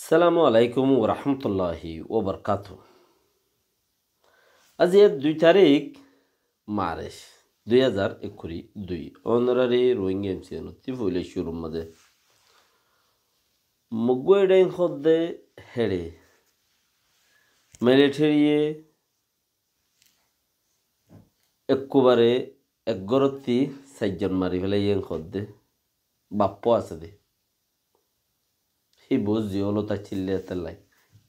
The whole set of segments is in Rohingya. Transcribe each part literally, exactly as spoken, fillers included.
Assalamu alaikum warahmatulláhi wabarakátuhu. Aijja dui tarík Marc dui házar ekkuri dui. Ónorari Rohingya M C N ottú foila cúrur mazé Moggúa Dhaing hoódde héçe militariye ekkubare ek górottu sairzon mari félaiyé hoódde. Bappó asé dé. Híba ziyólot accíl dé hétolla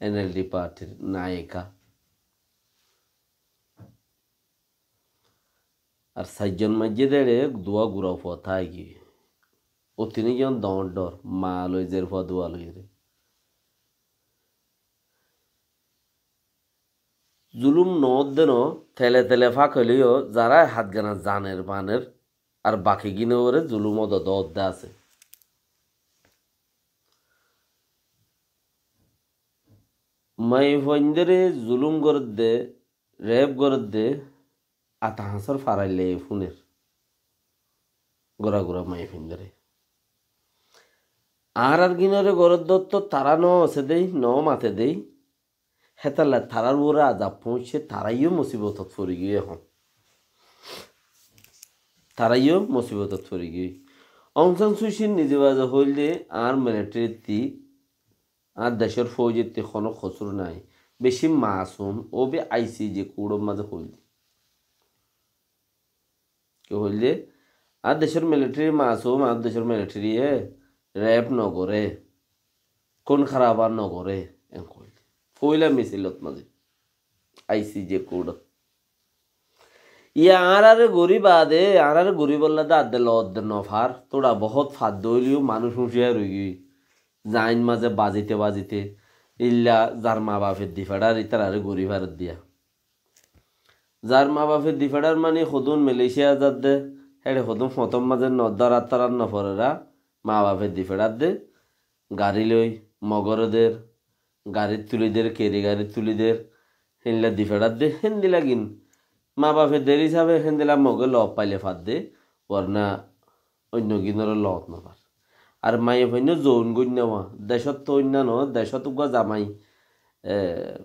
N L D partyr nayika. Ar sairzon maijjé dé héçe duwá gura fua táigiyói. Ó tinízon doóñr dhoóñr, maa loi zer fua duwá loiyóre. Zulúm noódde noó, tele tele fáke loiyó, zará e hátgana zaner baner, ar bakigínoré zulúm ódde ódde asé. Maiyafuaindóre zulúm gorédde, rep gorédde, ata hañsór faraillai fúner. Gura gura maiyafuaindóre. Añárar gínoré gorédde ótto tará noó asé dé, noó mate dé, hétolla tarár uore azab foóñiccé, tará yó musibotot forigiyói ehón. Tará yó musibotot forigiyói. Aung San Suu Kyi nize baze hoóilde, añár militarittú, añár decór fóujittú honó kosúr nái. Bicí masum, ó bi I C J courtor mazé hoóilde. Ki hoilde? Añár decór militari masum, añár decór militariye rep nogoré, kún harabar nogoré, en hoilde. Foila misilot mazé, I C J courtot. Iye añáráre gorí baade, añáráre goríbolla de adde loodde nofar, tóra bohót fadde óileyó manúic úñciyar óigiyói. Zain mazé bazite bazite, illa zar mabafe difeçar ítarare gorí fareddiya. Zar mabafe difeçar mani hodún Malaysia zadde, héçe hodún fotór mazé no dórat tórat noforera, mabafe difeçar de, garí loi, mogore der, garír tuli der, keri garír tuli der, héndilla difeçar de, héndilla gin. Mabafe der hísafe héndilla moge loot faile fadde, warna oinno gínoré loot nofar. Ar maiyafuainno zoun goinna wa, decót toóinna no, decót uggúa zamai, e,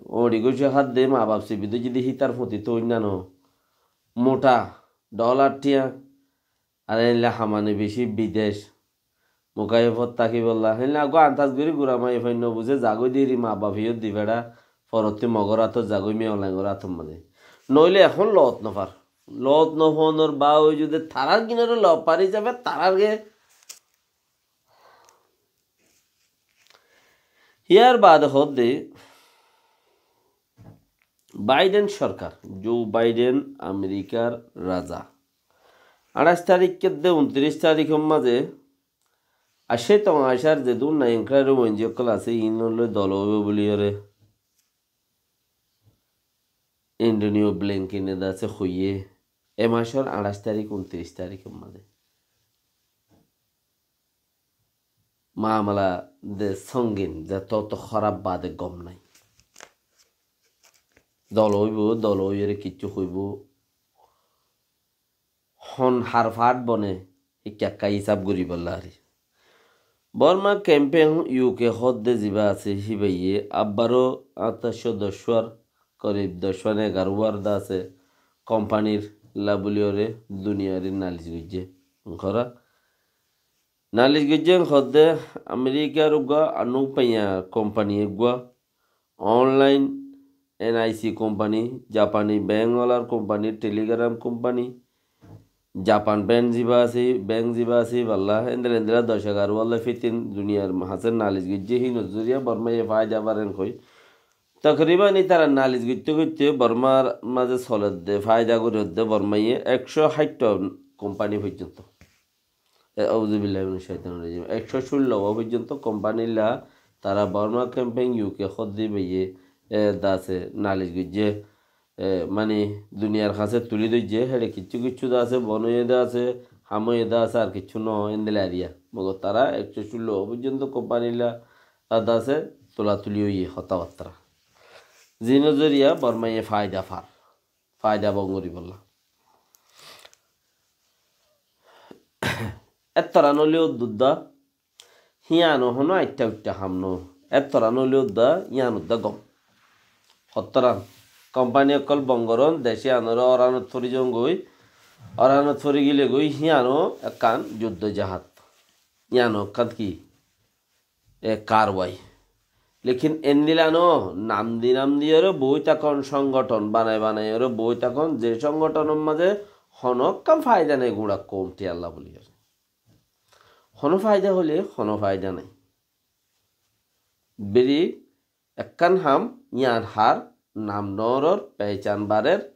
oñçi goiccé hádde mabaf sibi dóijje dé hítar foti toóinna no. Muta, dholar thiañ, ar éilla hamani bicí bidec. Mukayefot tákibolla. Héilla uggúa antas gorí gura maiyafuainno buzé zagói deri mabaf iyót difeçá, forottí mogor átot zagói, miyalaingor átor mazé. Noóile ehón loot nofar. Loot nofonor baujudé tarár gínoré loot fari zabe, tarár ge. Híyar baade hoódde Biden sorkar, Joe Biden Amerikar raza, añçaic tarík kedde untiric taríkor mazé aiccé toóñaic ar zedún nai enklári wenji ókkol asé, iín loi dola óibo buliyóre Antonio Blinkene de asé hoiyé, e macór añçaic tarík, untiric taríkor mazé. Mamala de sóngin, zeto to hóraf baade gom nai. Dola óibo, dola óiyore kiccú hoibo. Hon har faát bone, híkka ekka hísab goríbolla ari. Borma kempen U K hoódde ziba asé, híbaye abbaro añçaic cót doc war, korib doc war, egaró war de asé, kompanir labuliyore duniyari nalis goijjé. Enkora nalis goijjé hoódde Amerikar uggúa anuk paiya kompani eggúa, online N I C kompani, Japani beng olar kompani, Telegram kompani, Japan beng ziba asé, beng ziba asé, balla, endilla endilla doc egaró walla fitin duniyar hañsé nalis goijjé, híinor zoriya Bormaye faida faren hoi. Tokriban ítara nalis goitté goitté Bormar mazé soledde, faida goredde Bormaye ekcó háitta kompani foijjonto. E, auzubillahi minash shaitanir rajim. Ekcó cúllo wa foijjonto kompanilla tara Borma kempen U K hoódde baiye, e, de asé nalis goijjé. E, mani duniyar hañsé tuli doijjé, héçe kiccú kiccú de asé, bon óiye de asé, ham óiye de asé, ar kiccú no, endilla ariya. Mogor tara ekcó cúllo wa foijjonto kompanilla de asé, tula tuli óiye, hotábattara. Zinor zoriya Bormaye faida far, faida bon goríbolla. Ettóra noóile uddudda, híano honó aitta uitta ham no. Ettoran óile uddá, yián uddá gom. Hottoran. Kompani ókkol bon goron, dec yiánore óranot fori zongói, óranot fori gile goi, yiáno ekkán juddo jahad. Yiáno ekkán ki? E, karwai. Lekin endilla no, nam di nam diyore boi tákon, songothon banai banaiyore boi tákon, ze songothonor maze hono ekkán faida nai, guñça koum tiyalla buliyore. Hono faida óile hono faida nai. Beri ekkán ham, yián har nam noror, pehcán barer,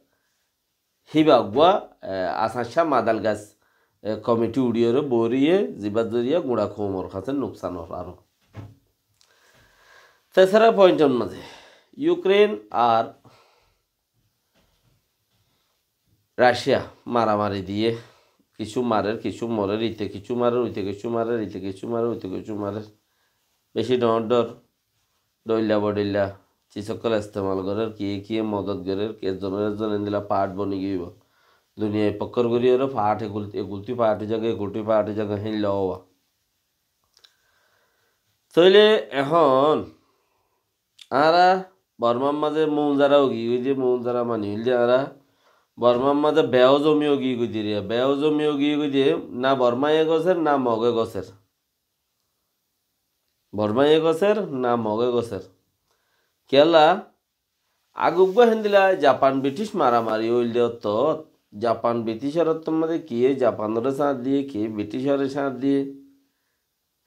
híba uggúa, e, Asañcá Madal Gas, e, komiti uçiyore boriye, zibar zoriya guñça koumor hañse nuksan or aró. Tesara pointor maze Yukren ar Racia maramari diye, kissú marer, kissú morer, ite kissú marer, uite kissú marer, ite kissú marer, uite kissú marer. Beci dhoóñr dhoóñr dhoilla bodhoilla sis ókkol estemal gorer, kiye kiye modot gorer, ezzonor ezzon endilla part boni giyói. Duniyai fokkor gorí ore part, egul-, egulti part ói zagói, egulti part ói zagói, héilla ówa. Tóile ehón añára Bormar mazé Moónzara ógi goi de, Moónzara mani óilde añára Bormar mazé beó zomi ógi goi de, beó zomi ógi goi de, na Bormaye gosér, na Moge gosér. Bormaye gosér, na Moge gosér. Kiyólla, age uggúa héndilla Japan British maramari óilde ottót, Japan Britishor ottót mazé kiye Japanore sáñt diye, kiye Britishore sáñt diye,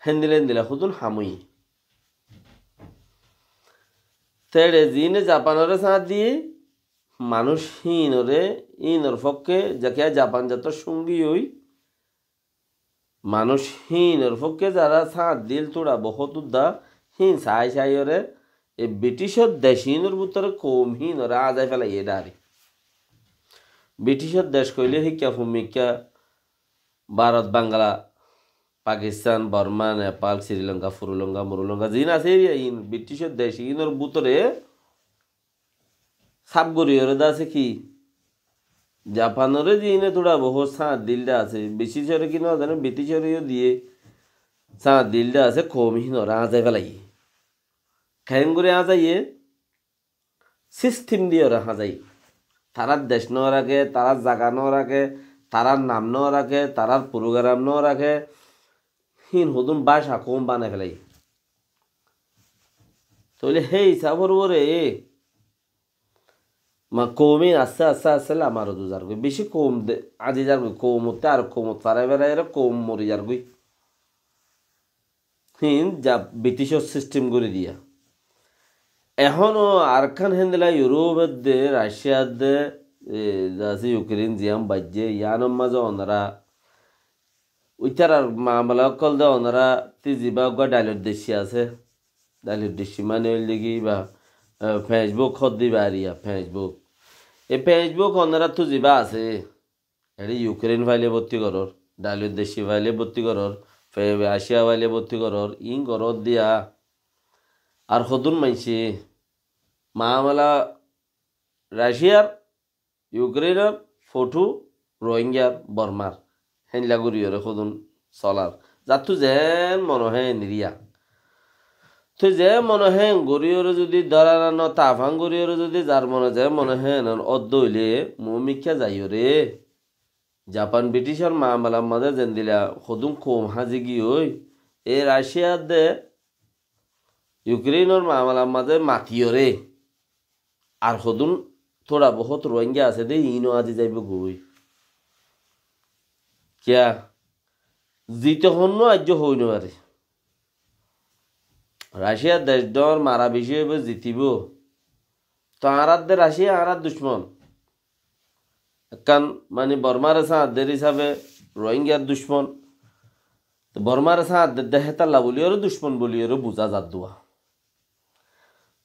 héndilla héndilla hodún ham óiye. Téçe ziíne Japanore sáñt diye, manúic híinore, híinor fokké, za kiya Japan zator cóngi ói, manúic híinor fokké zará sáñt dil túça bohót uddá, híin saái saáiyore, e Britishor dec híinor bútore koum híinore añzai félaiye dhári. Britishor dec hoilé híkka fumikka, Bárot, Bangla, Pakistan, Borma, Nepal, Sri Lanka, Furu Lanka, Muru Lanka, ziín asé eriya iín, Britishor dec iínor bútore sáf goríyore de asé ki? Japanore ziíne túça bohót sáñt dil de asé, Britishore ki no zane, Britishore yó diye sáñt dil de asé, koum híinore añzai félaiye. Keéngorí añzaiye? Sistem diyore háñzai. Tarár dec no raké, tarár zaga no raké, tarár nam no raké, tarár purugaram no raké. Híin hodún báca koum banai félaiye. Tóile hé hisáfor uore ma koum híin asté asté asté lamar udu zargói. Beci koum de-, azi zargói, koum utte ar koum ut farai farai ere koum mori zargói. Híin za Britishor sistem gorí diya. Ehóno arekkán héndilla Iuróp edde, Racia edde, e, za asé Yukren ziyán baijjé, yíanor mazé onora ítarar mamela ókkol de onora tui zibá uggúa dhailor decci asé. Dhailor decci mane óilde ki ba, e, Facebook hoddé ibá ariya, Facebook. E Facebook onora tui zibá asé. Eçé Yukren faile botti gorór, dhailor decci faile botti gorór, fe-, Racia faile botti gorór, iín gorór diya. Ar hodún maincé mamela Raciar, Yukrenor, fothú Rohingyar, Bormar. Héndilla goríyore hodún solar. Zattú zeén mone hoó héen eriya. Toi ze mone hoó héen goríyore zudi dóra no, tafan goríyore zudi zar mone ze mone hoó héen oddó óile muúmikká zaiyore Japan Britishor mamelar mazé zendilla hodún koum háñzi giyói, e Racia de Yukrenor mamelar mazé matiyore ar hodún tóra bohót Rohingya asé dé, iín ó azi zaibóu goi. Kiyá? Zite honnúa aijjó hoi no fare. Racia dec dhoóñr, mara beci óibo, zitibóu. Toh añárar de Racia añárar ducmon. Ekkán mani Bormare sáñt der hísabe Rohingyar ducmon. Toh Bormare sáñt der de hétalla buli óre ducmon buli óre buzá zar dua.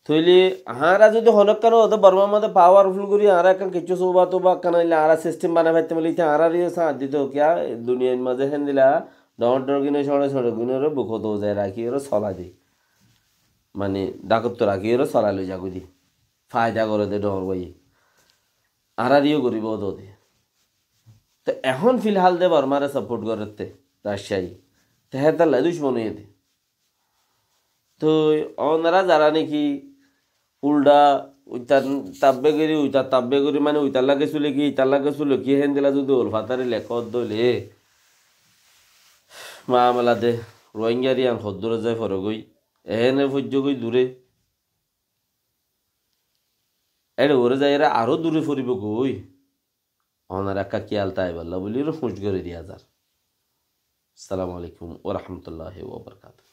Tóile añára zudi honókkán óde Bormar mazé powerful gorí añára ekkán kiccú suba tuba ekkán óile añára sistem banai faittam óile ite añárareyó sáñt dito. Kiyá duniyair mazé héndilla dhoóñr dhoóñr gine cóñçe cóñçe gine óre bukot uzai rakí óre solai de. Mani dhákottu rakí óre solai loi zagói de. Faida goré de dhoóñr báiye. Añárareyó goríbo dode. Te ehón filhal de Bormare saport gorétte Raciaye. Te hétalla ducmon óiye de. Toi ónara zará niki uldha uitar tabbe gori, uitar tabbe gori, mane uitar lage sule ki, itar lage sule ki, héndilla zodi ol fatari lekó dóile, mamela de Rohingyar iyan hoddúr zai forogói, ehene foijjogói dure. Ére ore zaiyóre aró dure foribógói. Ónara ekka kiyal táibolla buli ere fúñs gori diya zar. Assalamu alaikum wa rahmatullahi wa barakatuhu.